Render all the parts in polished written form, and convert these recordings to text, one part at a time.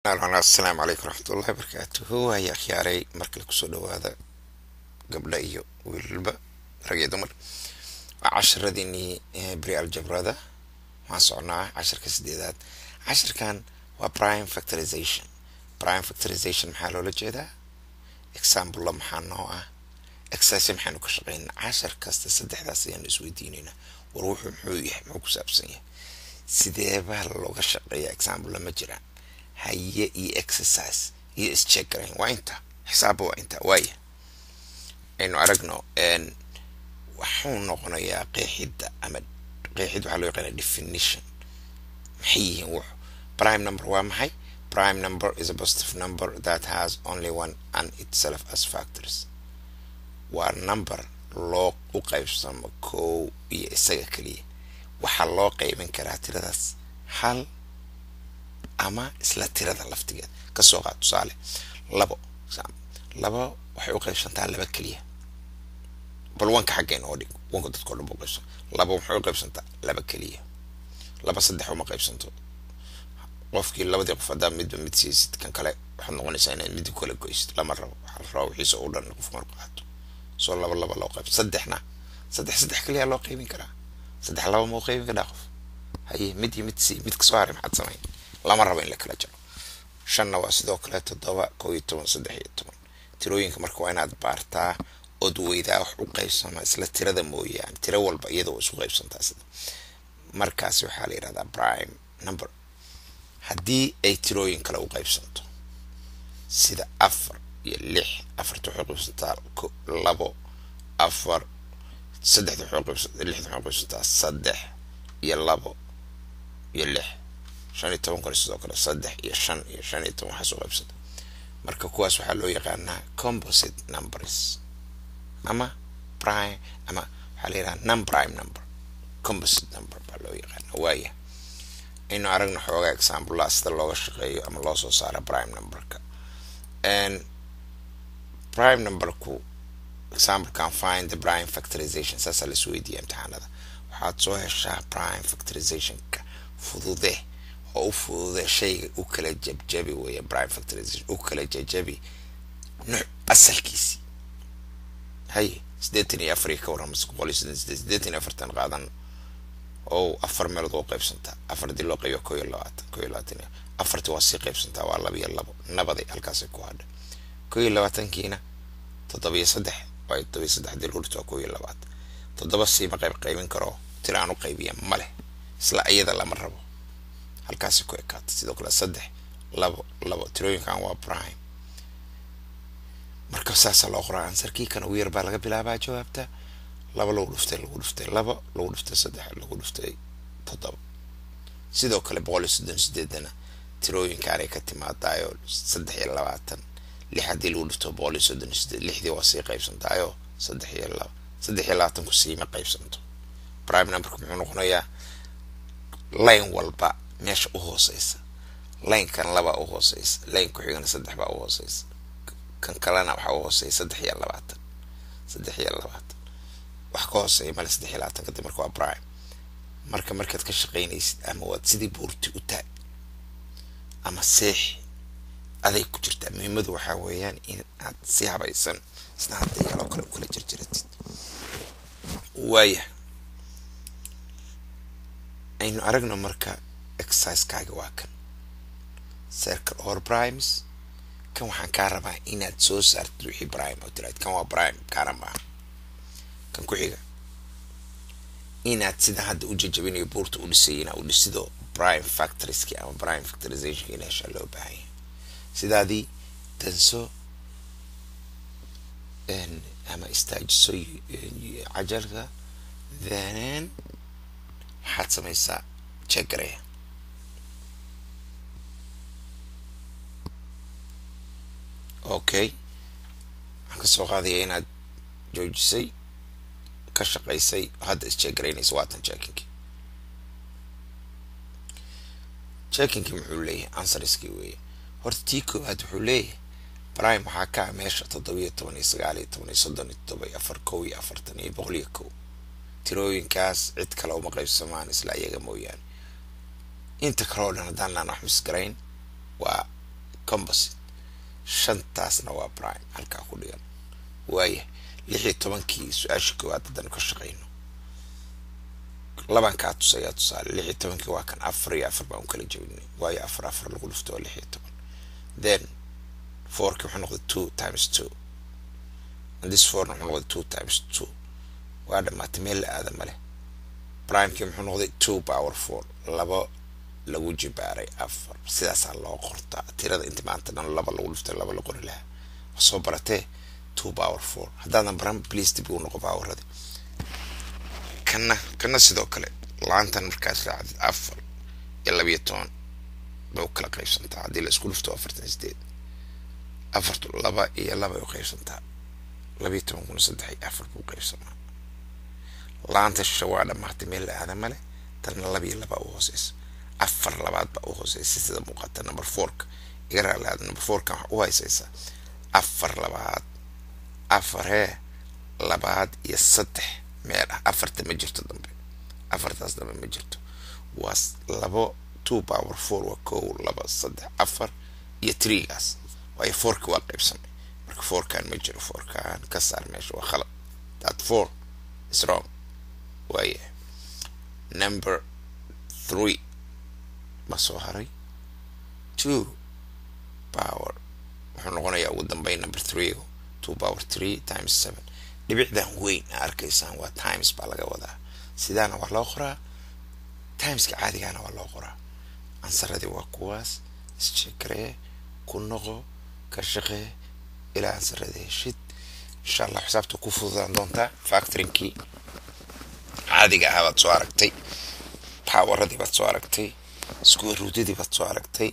Asalaamu calaykum waraxmatullahi wabarakaatuhu. Haya akhyaaray, markale kusoo dhawaada, gabdha iyo wiilalba, rag iyo dumar. Waa casharadiinii pre algebrada. Waxaan soconaa casharka sideedaad. Casharkan waa prime factorization. Prime factorization maxaa loola jeedaa? Example maxaa noo ah? Exercise maxaanu ka shaqeynaa? Cashar kasta saddexdaas ayaanu isweydiinaynaa: war wuxuu muxuu yahay, muxuu ku saabsan yahay, sideebaa looga shaqeeya, example ma jiraan? Haye, iyo exercise iyo is-check garayn. Waa inta xisaabba, waa inta. Waaya, aynu aragno. Waxuu noqonayaa qeexidda ama qeexid waxaa loo yaqaana definition. Maxay yihiin wuxu? Prime number waa maxay? Prime number is a positive number that has only one and itself as factors. Waa number loo u qaybsamo kow iyo isaga keliya. Waxaa loo qaybin karaa tiradaas hal ama isla tirada laftigeed. Kasoo qaad tusaale labo. Labo waxay u qaybsantaa laba keliya. Bal wanka xaggeen oo dhig, wanka dadkao dhan bu qaybsan. Laba waxay u qaybsantaa laba keliya. Laba saddex uma qaybsanto. Qofkii labadii qof haddaa midba mid siisid, kan kale waxaad noqonaysaa inaad mid kala goysid. Lama rabo. Waxaa la rabaa wixiisa u dhan qofku marku qaato. Soo laba laba loo qayb. Saddexna saddex saddex keliya loo qaybin karaa. Saddex laba ma u qaybin karaa qof? Haye, mid iyo mid sii, mid kasoo haray maxaad samayn? Lama rabo in la kala jaro. Shanna waa sidoo kale, 7, 11, 13. Tirooyinka marka waa inaad baartaa ood weydaa wax u qaybsama isla tirada mooyaane. Tiro walba iyada waa isu qaybsantaa. Sida markaasi waxaa la yidhahdaa prime number. Haddii ay tirooyin kale u qaybsanto, sida 4 iyo 6, afarta waxay qaybsantaa labo, afar. Saddexda waxay qaybsantaa, lixda waxay qaybsantaa saddex iyo labo iyo lix. 15-kuna sidoo kale, saddex iyo shan iyo 15 waxaas u qaybsanta. Marka kuwaas waxaa loo yaqaanaa composite numbers ama prime, ama waxaa la yidhaha non prime number, composite number baa loo yaqaanaa. Waaya, aynu aragno xoogaa examplea sida looga shaqeeyo ama loo soo saaro prime numberka. Prime numberku, example can find the prime factorization, saasaa la isweydiiya imtixaanada. Waxaad soo heshaa prime factorizationka. Fudude oo u fudude shayga u kala jabjabi weya. Prime factorization u kala jajabi nuuc asalkiisii. Haye, 84 iyo ka warramase? 138, 84-tan qaadan oo afar meelood oo qaybsantaa. Afar dii loo qaybiyo 21, 21 afarti waa sii qaybsantaa, waa laba iyo labo. Nabaday, halkaasay ku hadha. 21-kiina toddoba iyo saddex waa toddoba iyo saddex dii lagu dhigto waa 21. Toddoba siima qayb qaybin karo, tira aan u qaybiya ma leh. Isla iyada lama rabo, halkaasi ku ekaata. Sidoo kale saddex, labo, labo. Tirooyinkan waa prime. Marka saasaa loo qoraa answerkii. Kan ugu yar baa laga bilaabaa jawaabta: laba lagu dhuftay, lagu dhuftay labo, lagu dhuftay saddex, lagu dhuftay toddoba. Sidoo kale 138-na tirooyinkaanay ka timaadaayo: 23. Lix haddii lagu dhufto 138, lixdii waa sii qaybsantaayo, saddex iyo laba. 23-ku siima qaybsanto. Prime numberku muxuu noqonayaa? Line walba meesha u hooseysa. Linekan laba u hooseysa, line ku xigana saddex baa u hooseysa, kan kalena waxaa u hooseeya 23. 23 wax ka hooseeya male 23 kadib. Marka waa prime. Marka markaad ka shaqeynaysid, ama waad sidii buurti u taag ama seexi, aday ku jirtaa. Muhiimadu waxaa weeyaan in aad si habaysan isna hadda yaloo kale u kala jarjaratid. Waaya, aynu aragno. Marka exercisekaaga waa kan: circle all primes. Kan waxaan kaa rabaa inaad soo saartid wixii prime oo tiraad kan waa prime, kaana maaha. Kan ku xiga inaad sida hadda u jajabinayo, buurta u dhisay, inaa u dhisido prime factorieski ama prime factorizationka ina heshaa loo baahan yahay. Sidaadii danso ama istaajiso cajalka, then waxaad samaysaa check gareya. Okay, waxaan kasoo qaadaya inaad joojisay, ka shaqaysay, hadda is-check garaynaysa. Waatan checkinki. Checkinki muxuu leeyahay? Answerskii weeye. Horta tii koowaad wuxuu leeyahay prime waxaa ka ah meesha 17 iyo 19 iyo 37 iyo 4, 41 iyo 101. Tirooyinkaas cid kale uma qaybsamaan isla iyaga mooyaane. Inta kale oo dhan haddaan naan wax misgarayn waa Composite shantaasna waa prime halkaa ku dhigan. Waaya, 16-kii su-aasha koowaad haddanu ka shaqayno, laban kaa tusayaa. Tusaale, 16-kii waa kan, afar iyo afar baan u kala jebinay, waayo afar afar lagu dhufto waa 16. Then fourkii wuxuu noqday two times two, and this fourna wuxuu noqday two times two. Waa dhamaatay, meel la aada male. Primekii muxuu noqday? Two power four, labo lagu jibaaray afar. Sidaasaa loo qortaa tirada. Inta maanta dhan laba lagu dhuftay laba la qori lahaa, soo baratee two power four. Haddaadan baran, please dib ugu noqo poweradi. Kana sidoo kale, laantan markaad raacdid, afar iyo 12 bay u kala qaybsantaa. Haddii la isku dhufto, 48. Afartu laba iyo laba ay u qaybsantaa, 12-kuna saddex iyo afar buu qaybsamaa. Laanta shisha waa dhamaatay, meel la aada male. Tanna laba iyo laba u hooseysa, afar labaad baa u hooseysa sida muuqata. Number fourka iga raali aada, number fourkan waxa u haysaysa afar labaad, afar hee labaad iyo saddex meel ah. Afarta ma jirto dambe, afartaas dambe ma jirto. Waa labo, two power four waa kow, laba, saddex, afar iyo threegaas, waayo fourka waa qaybsamay. Marka fourkan ma jiro, fourkan ka saar meesha, waa khalad. That four is wrong. Waayahay, number three ma soo haray. Two power wuxuu noqonayaa ugu dambeyn number three, two power three times seven. Dhibicdan weyn aa arkaysaan waa times baa laga wadaa. Sidaana waa loo qoraa, timeska caadigana waa loo qoraa. Answeradii waa kuwaas. Isjeekaree, ku noqo, ka shaqee ilaa answerada heshid. Insha Allah xisaabta ku fududaan doontaa. Factoringkii caadiga ahaa baad soo aragtay, poweradii baad soo aragtay, square rootadii baad soo aragtay.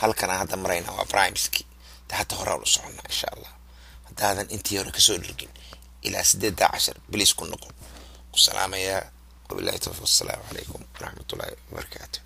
Halkana hadda marayna waa primeski de. Hadda horaan u soconnaa insha Allah. Haddaadan intii hore kasoo dhergin ilaa sideeddaa cashar, please ku noqo. Ku salaamayaa, wabillahi tawfiiq, assalaamu calaykum waraxmatullaahi wabarakaatu.